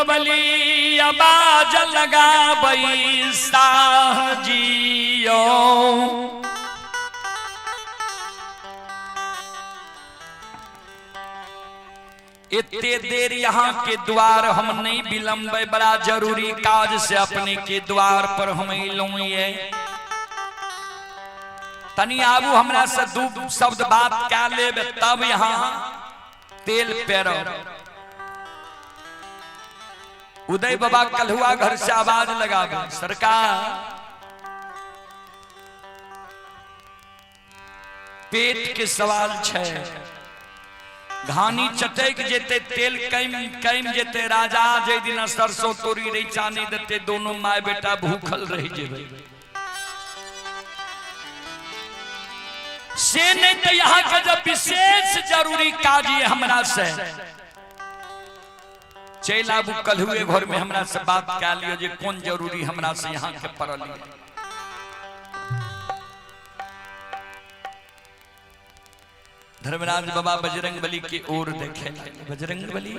बलि आवाज लगाबै साह जियो। एते देर यहाँ के द्वार हम नहीं विलंबे, बड़ा जरूरी काज से अपने के द्वार पर हम अयलहुँ ये। तनी आबू हमरा से दू शब्द बात कए लेब तब यहाँ तेल पेरब। उदय बाबा कलहुआ घर से आवाज लगाबे, सरकार पेट के सवाल छै, घानी चटक जेते, तेल कम कम जेते, राजा जे दिन सरसों तोरी रैचा नहीं देते दोनों my बेटा भूखल रह जेबे। से नहीं तो यहाँ के जब विशेष जरूरी काज ये हमरा से चलि आबू कलहुए घर में हमरा से बात कए लियो जे कोन जरूरी हमरा से यहाँ के पड़ल ये। धर्मराज बाबा बजरंग बली की ओर देखे लगे। बजरंग बली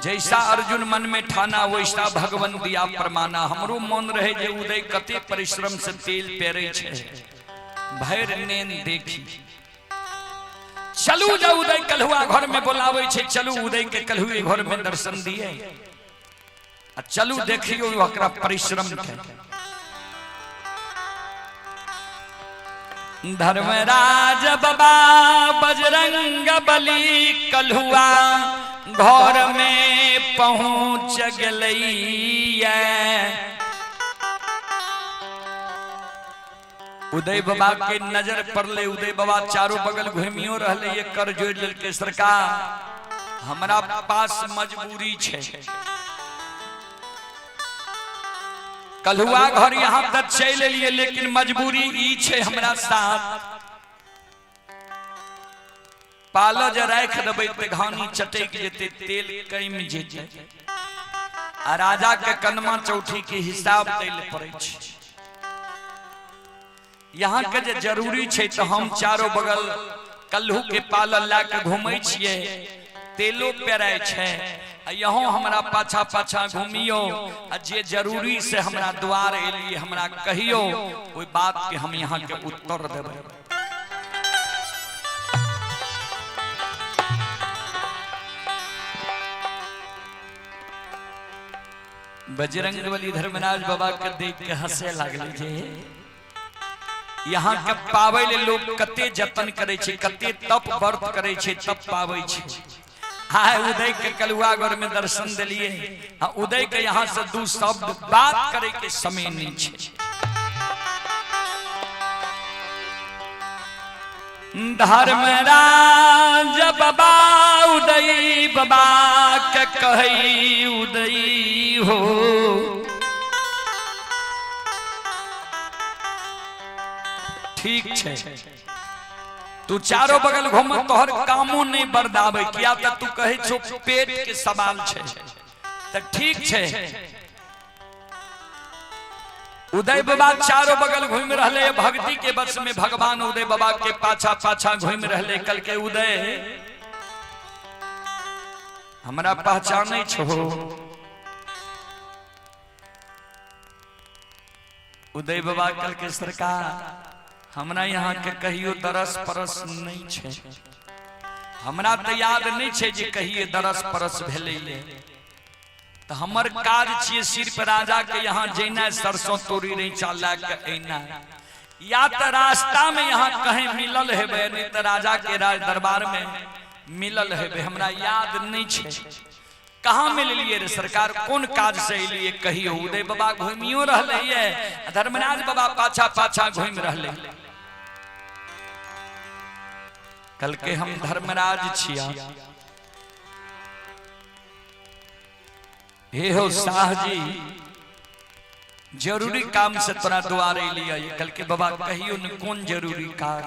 जैसा अर्जुन मन में ठाना वैसा भगवान दिया प्रमाणा। हमरो मन रहे जे उदय कते परिश्रम से तेल पेरे छे, भैर नेन देखी। चलू जाऊ उदय कलहुआ घर में बोलावे छे, चलू उदय के कलहुए घर में दर्शन दिए आ चलू देखियो ओकरा परिश्रम के। धर्मराज बाबा बजरंग बली कलहुआ घर में पहुंच गेलैया। उदय बाबा के नजर पड़ले, उदय बाबा चारों बगल घूमियो रहले, ये कर जोड़ लेलके, सरकार हमरा पास मजबूरी छे, कलहुआ घर यहाँ तक चलि एलियै लेकिन मजबूरी ई छे हमरा साथ, पालो जे राखि देबै तऽ घानी चटकि जेतै, तेल कमि जेतै आ राजा के कनमा चौठी के हिसाब दै लए पड़ै छै। यहाँ के जे जरूरी छै तऽ हम चारो बगल कल्हू के पालल लए के घूमै छियै, तेलो पेराय छै आ यहों हमरा पाछा पाछा घूमियो आ जे जरूरी से हमरा द्वार एलियै हमरा कहियो, ओहि बात के हम यहाँ के उत्तर देबै। बजरंग बली धर्मराज बाबा के देख के हंसे लागले जे यहाँ के पाबै ले लोग कते जतन करे छै, कते तप व्रत करे छै तब पाबै छै। आय उदय के कलुआ घर में दर्शन दिलिए आ उदय के यहाँ से दू शब्द बात करे के समय नहीं छै। धर्मराज बाबा उदय बाबा के कहई उदय हो, ठीक छै तू चारो बगल घूम तोहर कामो नहीं बरदावे, किया त तू कहै छो पेट के सवाल छै त ठीक छै। उदय बाबा चारो बगल घूम रहले, भक्ति के बस में भगवान उदय बाबा के पाछा पाछा घूम रहले। कल के उदय हमरा पहचानै छो? उदय बाबा कल के सरकार हमरा यहाँ के कहियो दरस परस नहीं छे, हमरा तो याद नहीं छे जे कहिए दरस परस भेलै। तो हमर काज छियै सिर्फ राजा के यहाँ जेना सरसों तोरी नहीं चाला के ऐना, या तो रास्ता में यहाँ कहीं मिलल हेबै, नहीं तो राजा के राज दरबार में मिलल हेबै, हमरा याद नहीं छे। कहाँ मिललिए रे सरकार, कोन काज से एलिए कहियो? उदय बाबा घूमियो रहले ये, धर्मराज बाबा पाछा पाछा घूमि रहले। कल के हम धर्मराज छिया, हे हो शाह जी, जरूरी काम से तोरा द्वार एलिए। कल के बाबा कहियो न कोन जरूरी काज?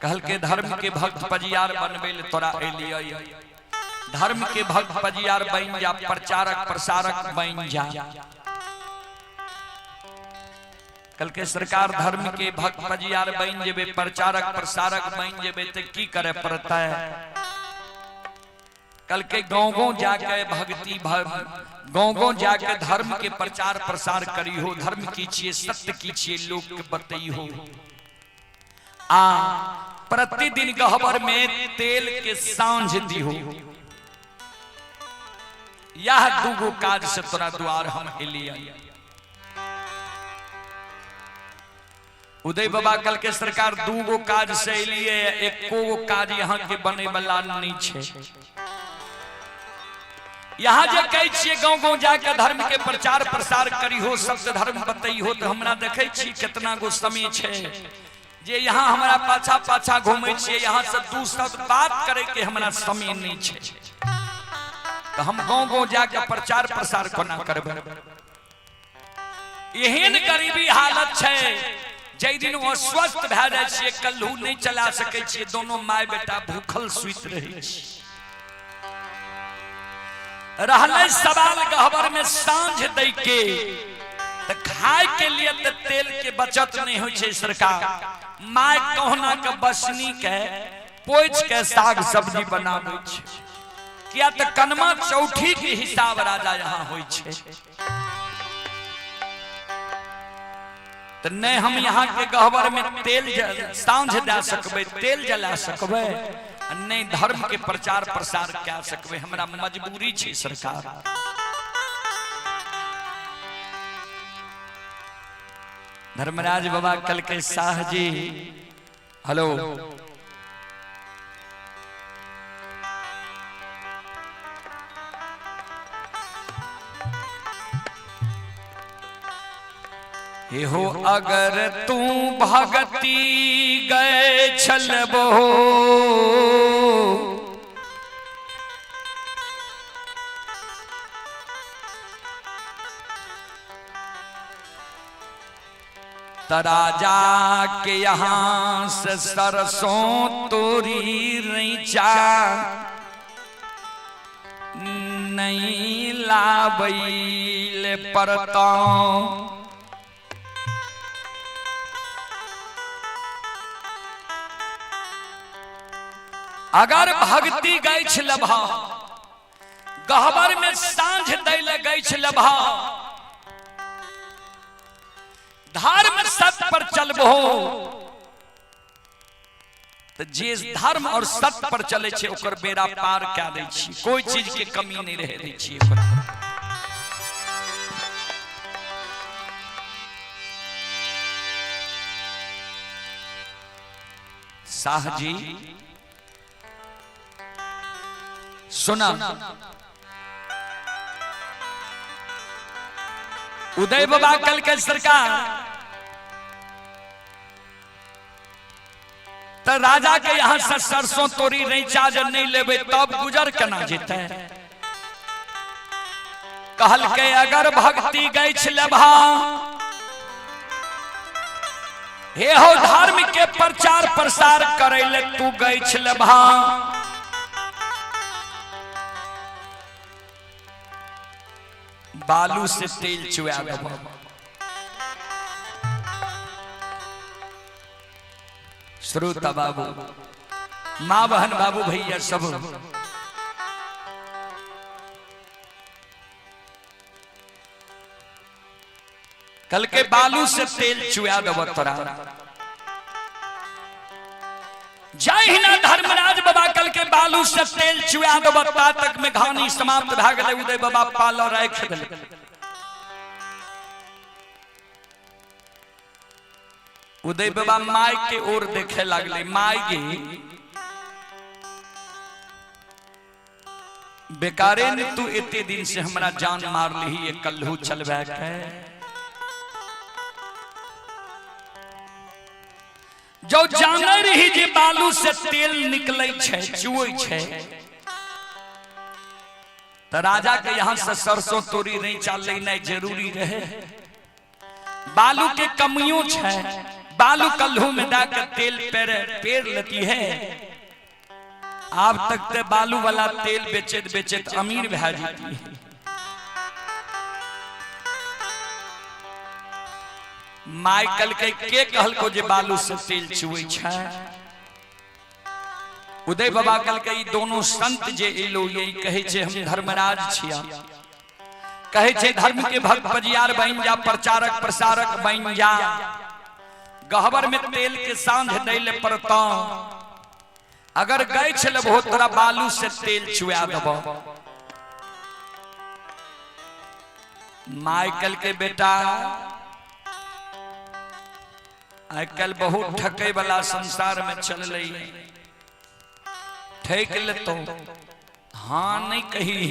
कहल के धर्म के भक्त पजियार बनबे ले तोरा एलिए, धर्म के भक्त पजियार बन जा, प्रचारक प्रसारक बन जा। कल के सरकार धर्म के भक्त पजियार बन जेबे, प्रचारक प्रसारक बन जेबे तो की करे पड़ता है? कल के गाँव गाँव जाके भक्ति गाँव गाँव जाके धर्म के प्रचार प्रसार करी हो, धर्म कीजिए, सत्य कीजिए, लोग के बतई हो। आ प्रतिदिन गहबर में तेल के सांझ दी हो। यह दूगो काज से तोरा द्वार हम एलिया। उदय बाबा कल के सरकार दूगो काज से एलिए, एको गो काज यहाँ के बने वाला नहीं छे। यहाँ जे कहै छियै गाँव गाँव जाके धर्म के प्रचार प्रसार करी हो, सत्य धर्म बतई हो, तो हमरा देखै छी कितना गो समय छे जे यहाँ हमरा पाछा पाछा घूमै छियै, यहाँ से दू शब्द बात करे के हमरा समय नहीं छे, तो हम गाँव गाँव जाके प्रचार प्रसार कोना करबै? एहन गरीबी हालत छै जै दिन अस्वस्थ भए जाइ छियै, कल्हू नहीं चला सकै छियै, दोनों my बेटा भूखल सुति रहै छी। रहलै सवाल गहबर में सांझ दै के, तऽ खाय के लिए तऽ तेल के बचत नहीं होइ छै सरकार। My कहुना के बसनी के पोछि के साग सब्जी बनाबै छै, किया तऽ कनमा चौठी के हिसाब राजा यहाँ होइ छै। तऽ नहि हम यहाँ के गहबर में तेल साँझ दए सकबै, तेल जला सकबै, आ नहि धर्म के प्रचार प्रसार कए सकबै, हमरा मजबूरी छै सरकार। धर्मराज बाबा कल के शाह जी हेलो हो, अगर तू भगती गए छलबो त राजा के यहाँ से सरसों तोरी रैचा नहीं लाबैल पड़ता। अगर भक्ति गैछ लभा, गहबर में साँझ दै ले गैछ लभा, धर्म सत्य पर चलबो तो जे धर्म और सत्य पर चले छे ओकर बेड़ा पार कए दै छी, कोई चीज के कमी नहीं रहे दै छी ओकरा। शाह जी सुना, उदय बाबा कल के सरकार तो राजा के यहाँ से सरसों तोरी रैचा जब नहीं लेबे तब गुजर केना जेतै? कहल के अगर भक्ति गैछ लेभा, हे हो धर्म के प्रचार प्रसार करे ले तू गैछ लेभा, बालू से तेल चुआ देबो। श्रोता बाबू, माँ बहन बाबू भैया सब, कल के बालू से तेल चुआ देबो तोरा। जहिना धर्मराज बाबा कल के बालू से तेल चुआ देबो ता तक में घानी समाप्त भए गेलै। उदय बाबा पालो राखि देलकै। उदय बाबा my के ओर देखे लागले, my गे बेकारे ने तू एते दिन से हमरा जान मार ली, ये कल्हू चलबे के जो जाने रही जे बालू से तेल निकले छै, चुए छै, तो राजा के यहाँ से सरसों तोरी नहीं चाल लेनाइ जरूरी रहे। बालू के कमियों छै, बालू कल्हू में डाकर तेल पेर लेती है। अब तक ते बालू वाला तेल बेचेत बेचेत अमीर भए जेती है। माय कहलकै के कहलको जे बालू से तेल चुए छै? उदय बाबा कहलकै ई दोनों संत जे एलो ये कहै छै हम धर्मराज छिया, कहै छै धर्म के भक्त पजियार बन जा, प्रचारक प्रसारक बन जा, गहबर में तेल के सांझ दै ले पड़तौ, अगर गैछ लेबहो तोरा बालू से तेल चुआ देबो। माइकल के बेटा आइ काल्हि बहुत ठकै वाला संसार में चललै, ठैक लेतो हाँ नहीं कही।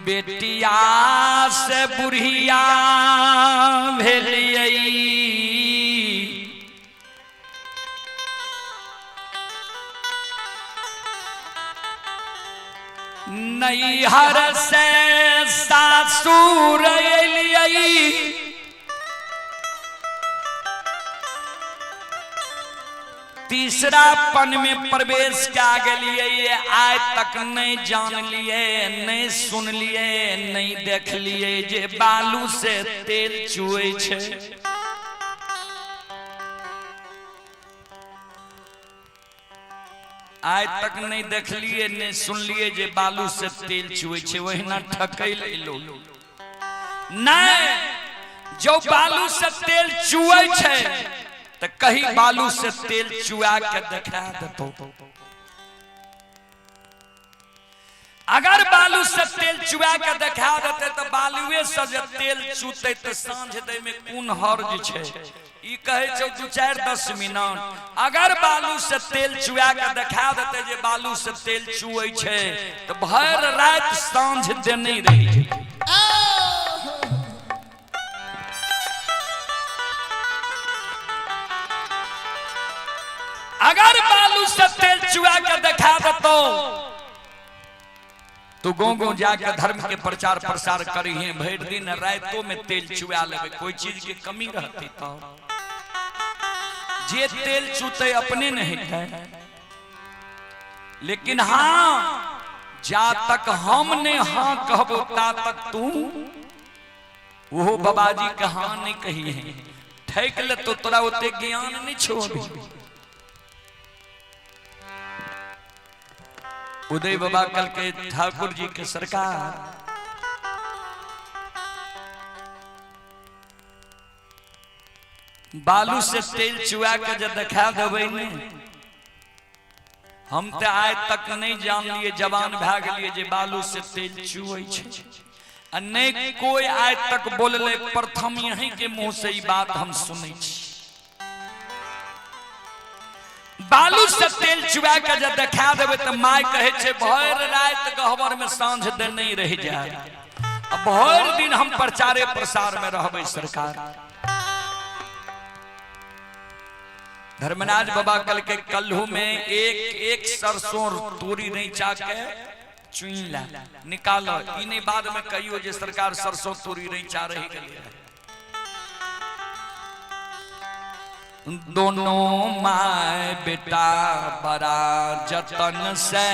बेटिया से बुढ़िया भेलियै, नैहर से सासुर एलियै, तीसरा पन में प्रवेश क्या गेलियै, आइ तक नहीं जान लिए, नहीं सुन लिए, नहीं देख लिए जे बालू से तेल चुए छे। आइ तक नहीं देख लिए, नहीं सुन लिए जे बालू से तेल चुए छे, वहिना ठकै लो नहीं। जो बालू से तेल चुए छे तो कहीं बालू से तेल चुआ के देखा देतो। अगर बालू से तेल चुआ के देखा देते तो बालुए से जे तेल चूते तो सांझ दे में कोन हर्ज छे? ई कहे छौ 2 4 10 मिनट। अगर बालू से तेल चुआ के देखा देते जे बालू से तेल चुए छे तो भर रात सांझ दे नहीं रही जेतै। अगर बालू से तेल चुआ के देखा देतो तो गो गो जाके धर्म के प्रचार प्रसार करी है, भर दिन रातों में तेल चुआ लेबे, कोई चीज के कमी रहती तो जे तेल चूते अपने नहीं है। लेकिन हाँ, जा तक हमने हाँ कहबो ता तक तू वो बाबाजी के हाँ नहीं कही है, ठैक ले तो तोरा ओते ज्ञान नहीं छो अभी। उदय बाबा कल के ठाकुर जी के सरकार बालू से तेल चुआ के जब देखा देबै ने, हम तो आइ तक नहीं जान लिए, जवान भए गेलिए जे बालू से तेल चुए छै, आ नहीं कोई आइ तक बोलले, प्रथम यहीं के मुंह से ई बात हम सुनै छी। बालू से तेल चुआ के जब देखा देबै तो my कहै छै भरि राति गहबर में सांझ दे नहीं रह जाए, आ भरि दिन हम प्रचारे प्रसार में रहबै। सरकार धर्मराज बाबा कल के कल्हू में एक एक सरसों तोरी नहीं चा के चुन ला निकाल, ई नहीं बाद में कहियो जे सरकार सरसों तोरी नहीं चा रही गेलै। दोनों my बेटा बड़ा जतन से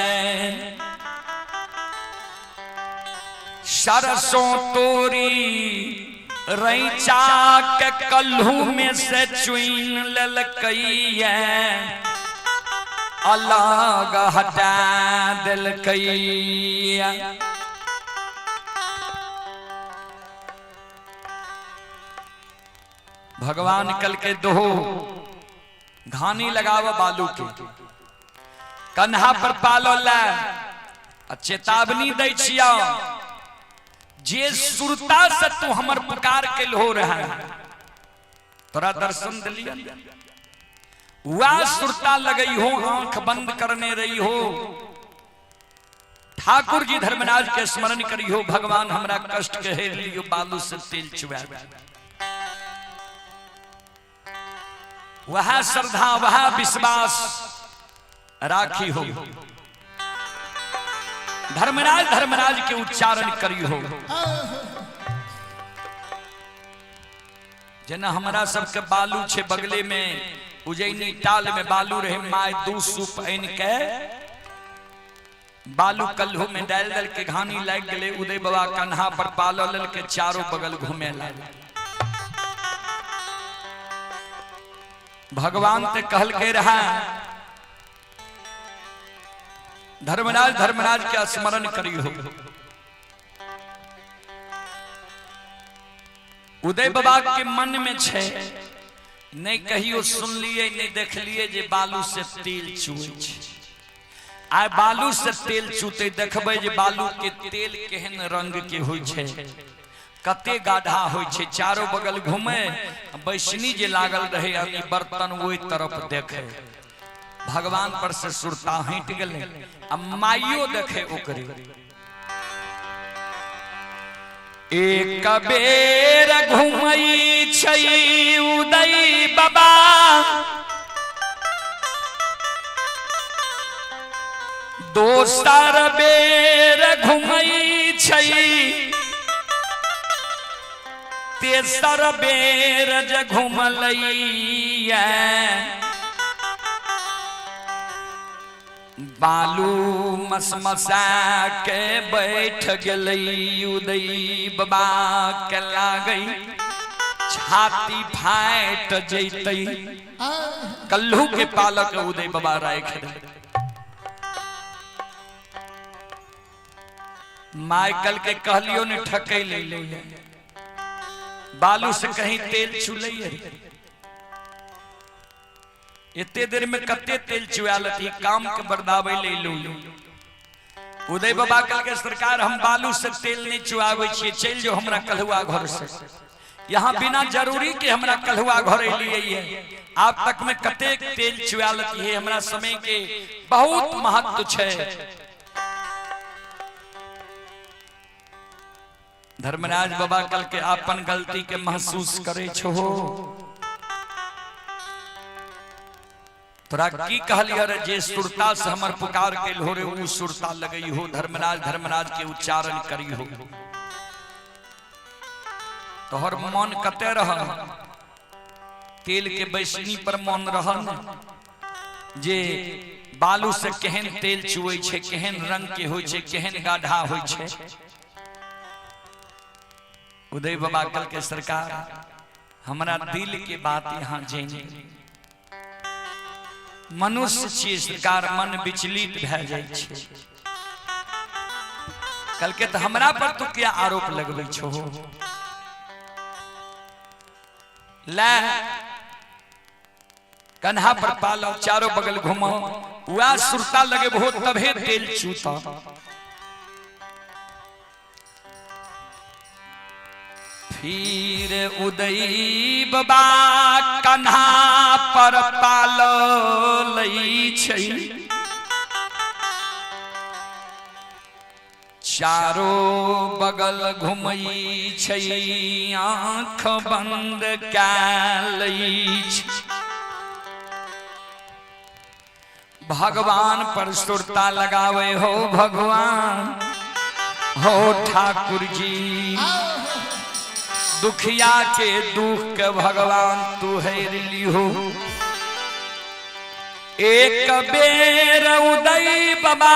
सरसों तोरी रैचा के कल्हू में से चुन ललकैया, अलग हटा दिलकैया। भगवान कल के दोहो घानी लगाव बालू के कन्हा पर पालो ला, चेतावनी दै छिया जे सुरता से तू हमर पुकार के हो रहा है, तोरा दर्शन दिलिया, वह सुरता लगई हो, आंख बंद करने रही हो, ठाकुर जी धर्मराज के स्मरण करी हो, भगवान हमरा कष्ट के हेर लियो बालू से तेल चुआ। वह श्रद्धा वह विश्वास राखी हो, धर्मराज धर्मराज के उच्चारण करी हो। जना हमरा सबके बालू छे बगले में उजैनी टाल में बालू रहे, my 2 सूप आनि के बालू कल्हू में डाल दल के घानी लाग गेलै। उदय बाबा कन्हा पर पालो लेल के चारों बगल घूमे लागल। भगवान ते कहल के रहा धर्मराज धर्मराज के स्मरण करियो। उदय बाबा के मन में छे नहीं कहियो सुन लिए नहीं देख लिए जे बालू से तेल चुए छे। आइ बालू से तेल चूते देखबै जे बालू के तेल केहन रंग के होइ छे, कते गाढ़ा होइ छे। चारों बगल घूमे बैसनी जे लागल रहे अभी बर्तन ओहि तरफ देखे। भगवान पर से सुरता हटि गेलै आ माइयो देखे ओकरे। एक बेर घुमै छै उदय बाबा दोसर बेर घुमै छै तेसर बेर जे घुमलैया बालू मसमसा के बैठ गेलै। उदय बाबा के लागै छाती फाटि जैतै। कल्हू के पालक उदय बाबा राखि देलकै। माइकल के कहलियो ने ठकै ले ले बालू से कहीं तेल चुलै। एते देर में कते तेल चुआल थी काम के बरदावे ले लो। उदय बाबा कल के सरकार हम बालू से तेल नहीं चुआवे छियै, चल जो हमरा कलहुआ घर से। यहाँ बिना जरूरी के हमरा कलहुआ घर एलियै। आप तक में कते तेल चुआल थी, हमरा समय के बहुत महत्व छै। धर्मराज बाबा कल के अपन गलती के महसूस करे छो। तोरा की कहलियै रे जे सुरता से हमर पुकार के हो रे उ सुरता लगई हो। धर्मराज धर्मराज के उच्चारण करी हो। तोहर मन कते रह तेल के बैसनी पर मन रहल जे बालू से केहन तेल चुए छे, केहन रंग के होइ छे, केहन गाढ़ा होइ छे। उदय बाबा कल के सरकार हमरा दिल के बात यहाँ जानी। मनुष्य छियै सरकार, मन विचलित भए जाइ छै। कल के तो हमरा पर तू क्या आरोप लगबै छो। ले कन्हा पर पालो चारों बगल घुमाओ वह सुरता लगे बहुत तभे तेल चूता। फिर उदय बाबा कन्हा पर पालो लै छै चारो बगल घुमै छै आँख बंद कै लै छै। भगवान पर सुरता लगावे हो भगवान हो ठाकुर जी। दुखिया के दुख के भगवान तू हेर लिहो। एक बेर उदय बाबा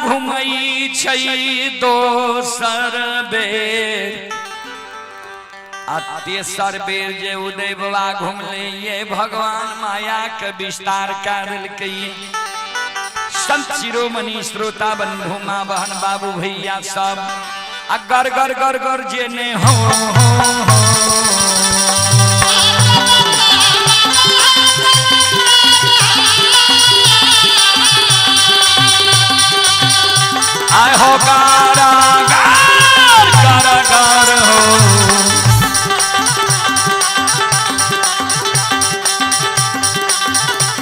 घुमै छै दोसर बेर आ तेसर बेर जे उदय बाबा घुमले ये भगवान माया के विस्तार कर देलकै। संत शिरोमणि श्रोता बंधु माँ बहन बाबू भैया सब अगर गर गर गर जेने हो, हो। आए हो कारागार कारागार हो।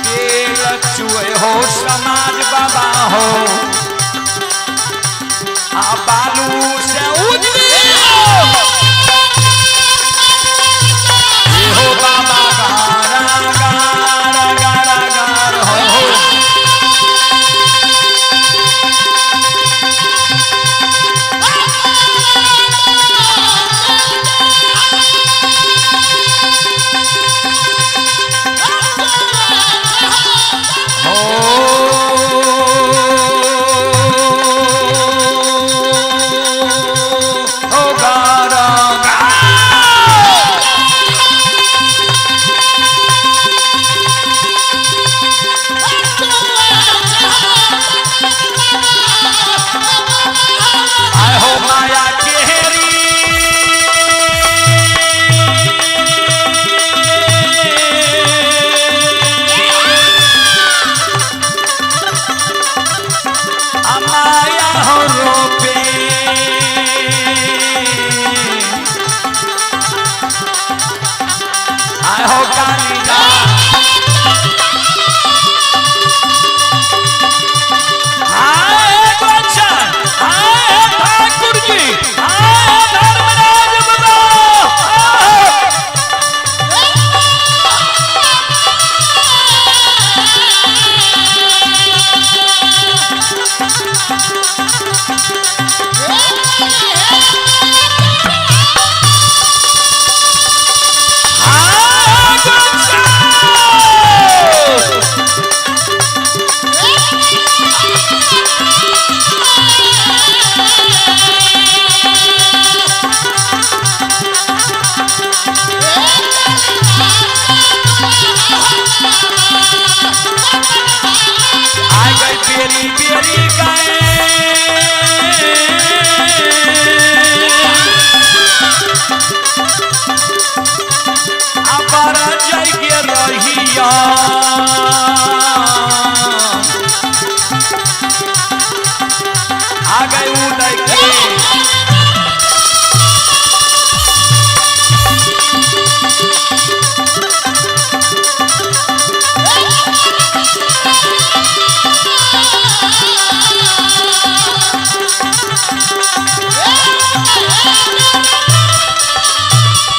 तेल चुए हो समाज बाबा हो आ बालू से उजले हो बाबा गारा गारा गारा गार हो। हो। लिया। आ गए उदय के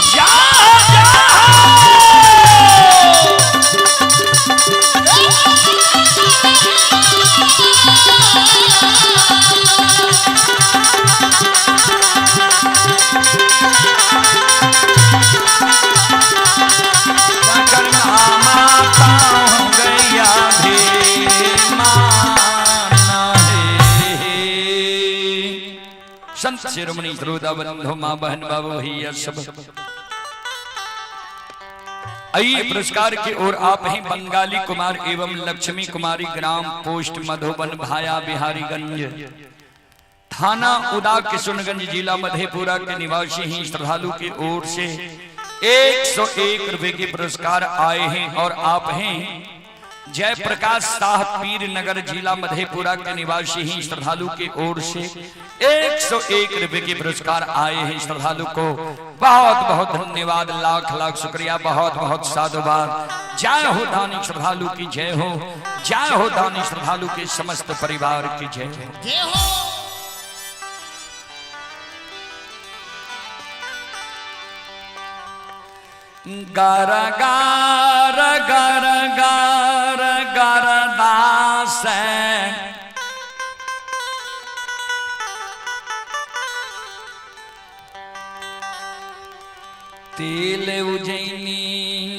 जा जा। जाकर माता हो गया माना है। संत शिरोमणि श्रोता बंधु माँ बहन बाबू भैया सब, आइए पुरस्कार की ओर आप ही बंगाली कुमार एवं लक्ष्मी कुमारी, ग्राम पोस्ट मधुबन, भाया बिहारीगंज, थाना उदा किशुनगंज, जिला मधेपुरा के निवासी ही श्रद्धालु की ओर से 101 रुपए के पुरस्कार आए हैं। और आप हैं जयप्रकाश शाह, पीर नगर, जिला मधेपुरा के निवासी ही श्रद्धालु की ओर से 101 रुपए के पुरस्कार आए हैं। श्रद्धालु को बहुत बहुत धन्यवाद, लाख लाख शुक्रिया, बहुत बहुत साधुवाद। जय हो दानी श्रद्धालु की जय हो, जय हो दानी श्रद्धालु के समस्त परिवार की जय हो। जय हो। गर गार गर गार गर दास तेल उज्जैनी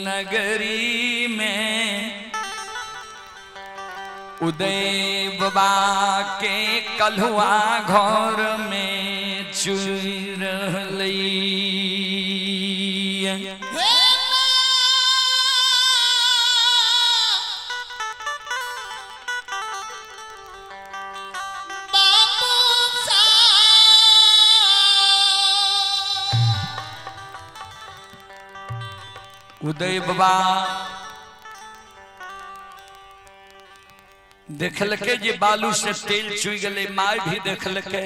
नगरी में उदय बाबा के कलुआ घर में चुर रहलै। हे बापू सा। उदय बाबा देखलके जे बालू से तेल चुई गले, माय भी देखलके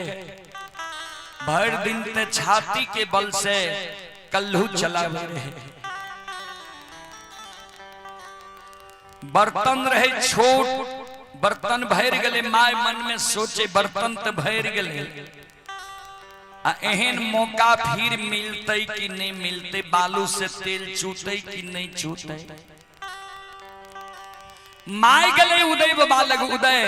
भर दिन ते छाती के बल से कल्लू चलावे रहे, बर्तन रहे छोट, बर्तन भर गले। My मन में सोचे बर्तन तो भर गले, आ एहन मौका फिर मिलते कि नहीं मिलते, बालू से तेल चूते कि नहीं चूते। My गले उदय बाबा लग, उदय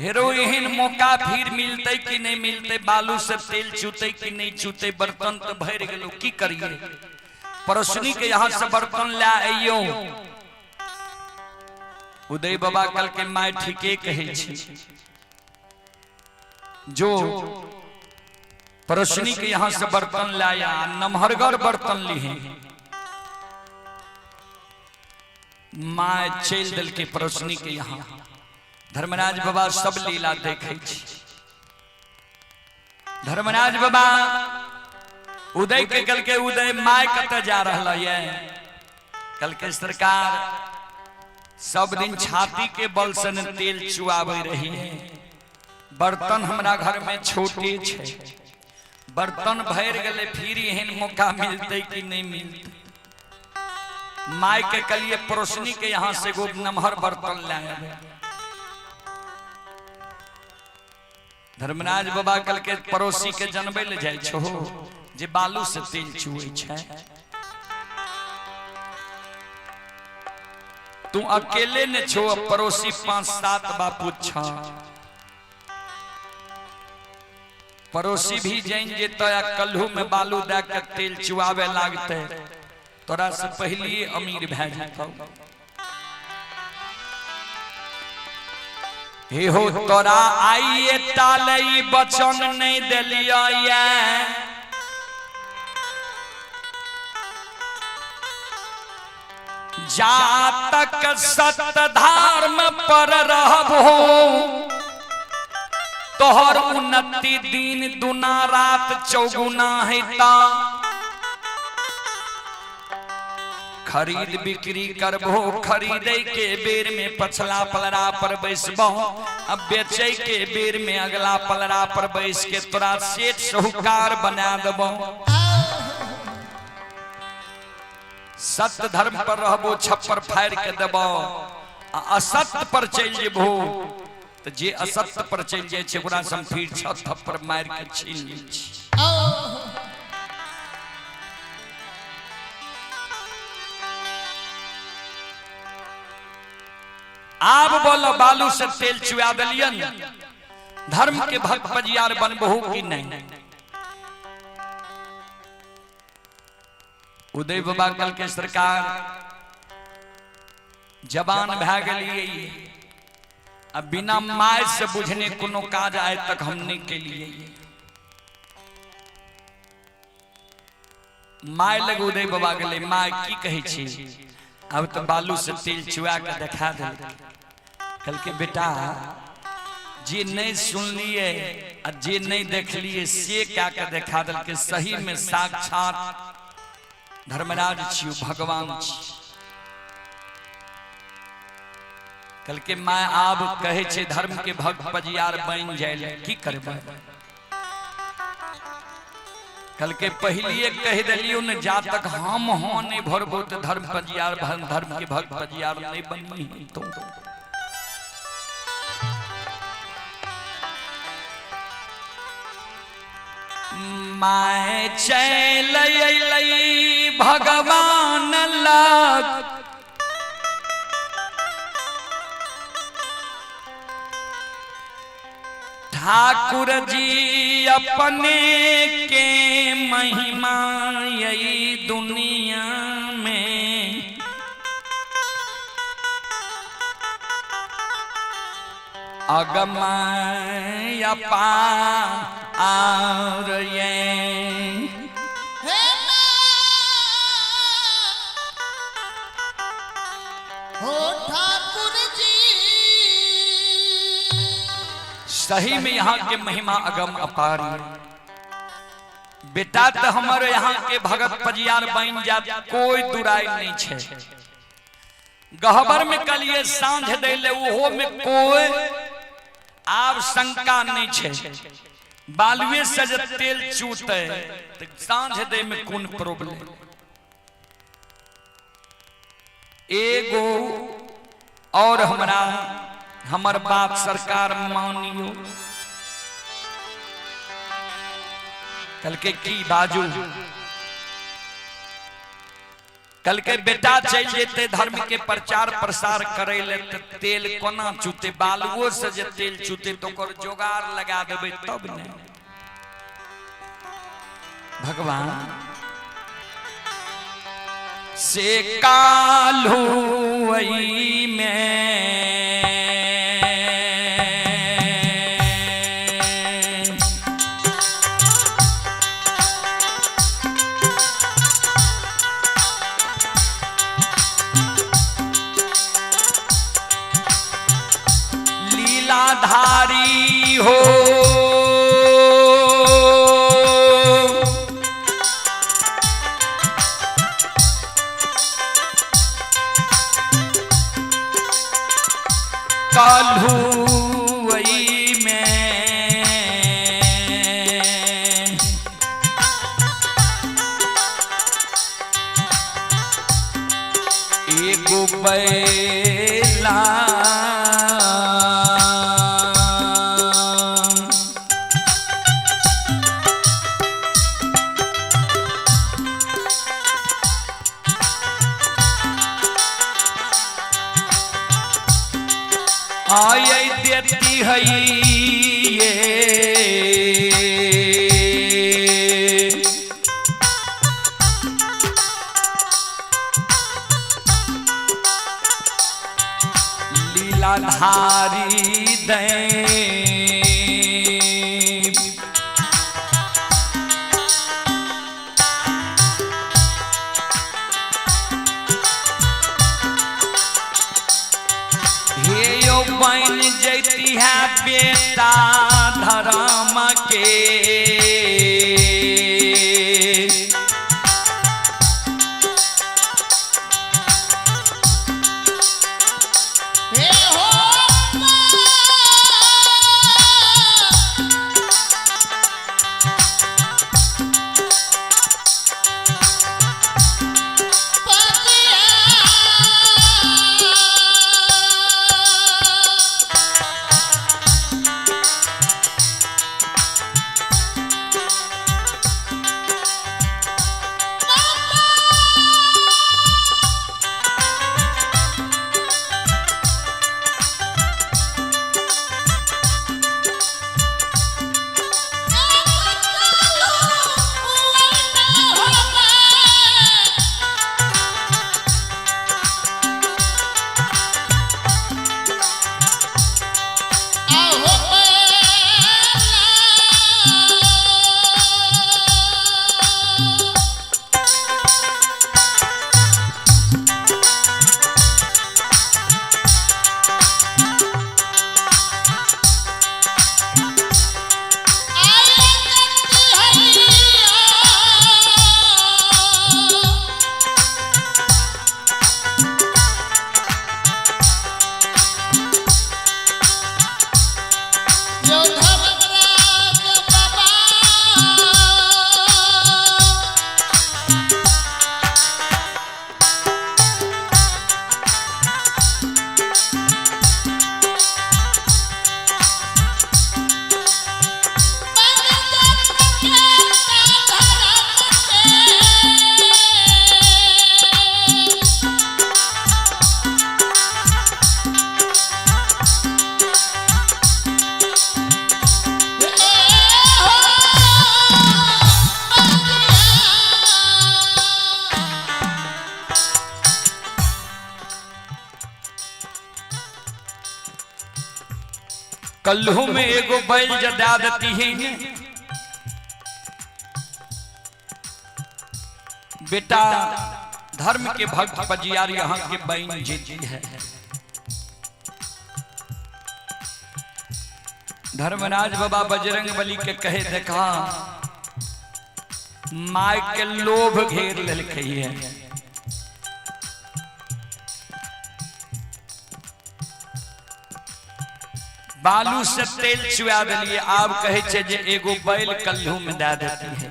हेरो एहन मौका फिर मिलते कि नहीं मिलते, बालू से तेल चूते कि नहीं चूते, बर्तन तो भर गलो, की करिए, पड़ोसनी के यहाँ से बर्तन ला आइयो। उदय बाबा कल के my ठीके कहे छी, जो पड़ोसनी के यहाँ से बर्तन लाया, नमहरगर बर्तन लिए, my चल दिल के पड़ोसनी के यहाँ। धर्मराज बाबा सब लीला देखे छी। धर्मराज बाबा उदय के कल के उदय my कत जा रहा ये, कल के सरकार सब दिन छाती के बल से न तेल चुआवे रही है, बर्तन हमरा घर में छोटे छे, बर्तन भर गले, फिर एहन मौका मिलते कि नहीं मिलते। My के कलिए पड़ोसनी के यहाँ से एगो नमहर बर्तन लाए। धर्मराज बाबा कल के पड़ोसी के जनबे ले जाय छो जे बालू से तेल चुए छे, तू अकेले ने छो, पड़ोसी 5-7 बापू छ, पड़ोसी भी जान जेतो या कल्हू में बालू दे के तेल चुआवे लागते, तोरा से पहले अमीर भए जेतौ। हे हो तोरा आइए तालई बचन नहीं देलियो ये, जा तक सत धर्म पर रहबो तोहर उन्नति दिन दुना रात चौगुना हेता। खरीद बिक्री करबो, खरीदे के बेर में पछला पलरा पर बैसबो, अब बेचे के बेर में अगला पलरा पर बैस के तोरा सेठ साहूकार बना देबो। सत्य धर्म पर रहबो छप्पर फाड़ के देबो, आ असत्य पर चलि जेबो तो जे असत्य पर चलि जाइ छै ओकरा से हम फिर 6 थप्पड़ मारि के छीन लै छी। आब बोलो बालू से तेल चुआ दिलियन, धर्म के भक्त पजियार बनबहु कि नहीं? उदय बाबा कल के सरकार जवान भए गेलियै, अब बिना my से बुझने कोनो काज आय तक हम नहीं केलियै। My लग उदय बाबा गेलै, my की कहै छी? अब तो बालू से तेल चुआ के देखा देलकै। कहलकै बेटा जे नहीं सुनलिए आ जे नहीं देखलिए से क्या के देखा देलकै। सही में साक्षात धर्मराज छियो, भगवान छी। कहलकै my आब कहै छै धर्म के भक्त पजियार बनि जाय, की करबै? कहलकै पहिलिए कहि देलियौ ने, जा तक हम हाँ नहीं भरबो तो धर्म पजियार धर्म के भक्त पजियार नहीं बनी। तो my चल अयलै भगवान लग, ठाकुर जी अपने के महिमा यही दुनिया में अगम अपार ये। हो ठाकुर जी सही में यहाँ के महिमा अगम अपार। बेटा तो हमारे यहाँ के भगत पजियार बन जात कोई दुराई नहीं छे। गहबर में कलिए सांझ देले ओहो में कोई आब शंका नहीं छे। बालुए से जब तेल चूते तो सांझ दे में कौन प्रॉब्लम? एगो और हमरा हमर बात सरकार मानियो। कल के की बाजू? कल के बेटा चल जेते धर्म के प्रचार प्रसार करे ले त तेल कोना चूते? बालुओ से जे तेल चूते तो ओकर जोगार लगा देबै तब ने। भगवान से कालू में लीलाधारी हो, काल्हुई में एगो बैला आय देती है ये लीलाधारी दे हे यो बन जैती है बेटा धर्म के, हे हो पतिया। यो धर्मराज बाबा। कल्हू में एगो बैल जदा देती है बेटा धर्म के भक्त पजियार यहाँ के बैन जीती है। धर्मराज बाबा बजरंग बली के कहे देखा माय के लोभ घेर लेलकै है। बालू से तेल चुआ दिलिए, आब कहे छे जे एगो बैल कल्हू में दे देती है।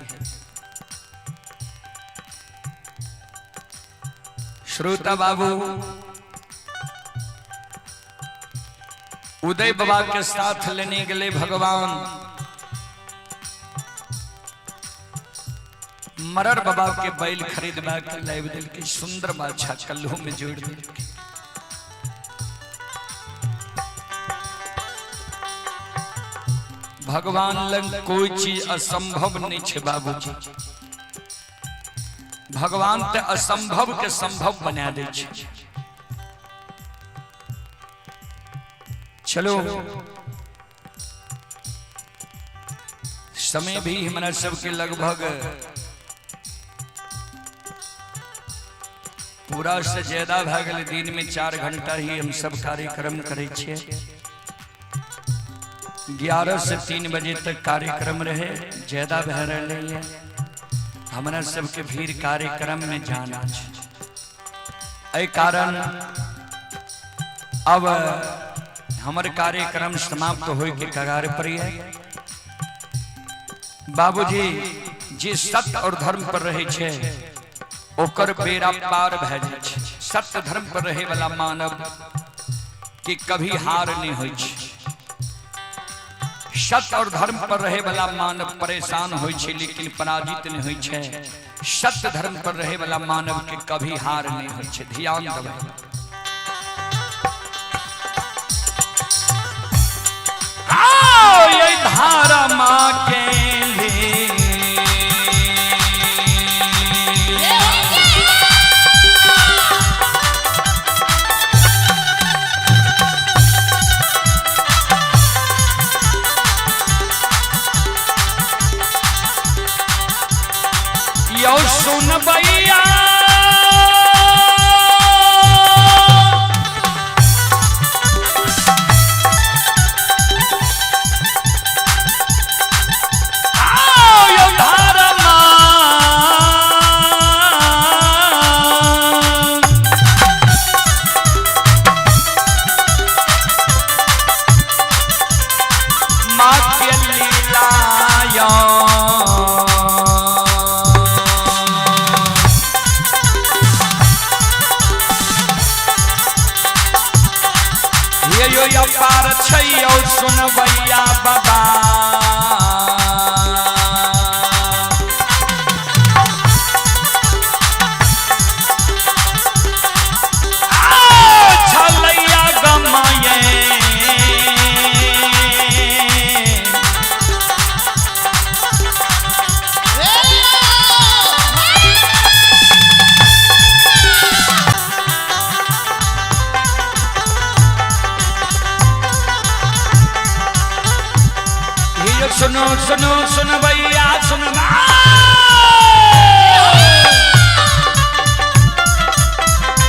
श्रोता बाबू उदय बाबा के साथ लेने गए भगवान मरर बाबा के बैल खरीदबा के लाइव दिल के सुंदर बाछा कल्हू में जोड़ दिल के। भगवान लग कोई चीज असंभव नहीं छे बाबूजी। भगवान ते असंभव के संभव बना दे छे। चलो समय भी हमरा सबके लगभग पूरा से ज्यादा भए गेलै। दिन में 4 घंटा ही हम सब कार्यक्रम करै छियै। 11 से 3 बजे तक कार्यक्रम रहे, ज्यादा भए रहलै है। हमरा सबके भीड़ कार्यक्रम में जाना छै, एहि कारण अब हमर कार्यक्रम समाप्त होय के कगार पर है। बाबूजी जे सत्य और धर्म पर रहे छै ओकर बेड़ा पार भए जाइ छै। सत्य धर्म पर रहे वाला मानव के कभी हार नहीं होइ छै। सत्य और धर्म पर रहे वाला मानव परेशान होइ छै लेकिन पराजित नहीं होइ छै। सत्य धर्म पर रहे वाला मानव के कभी हार नहीं होइ छै। ध्यान देबै। आओ ये धारा माँ के लिए यो सुन भैया यो अपार छै यौ सुनबैया बाबा। आ, छलैया गमाये। हे यो सुनो सुनो सुनबैया सुनबा।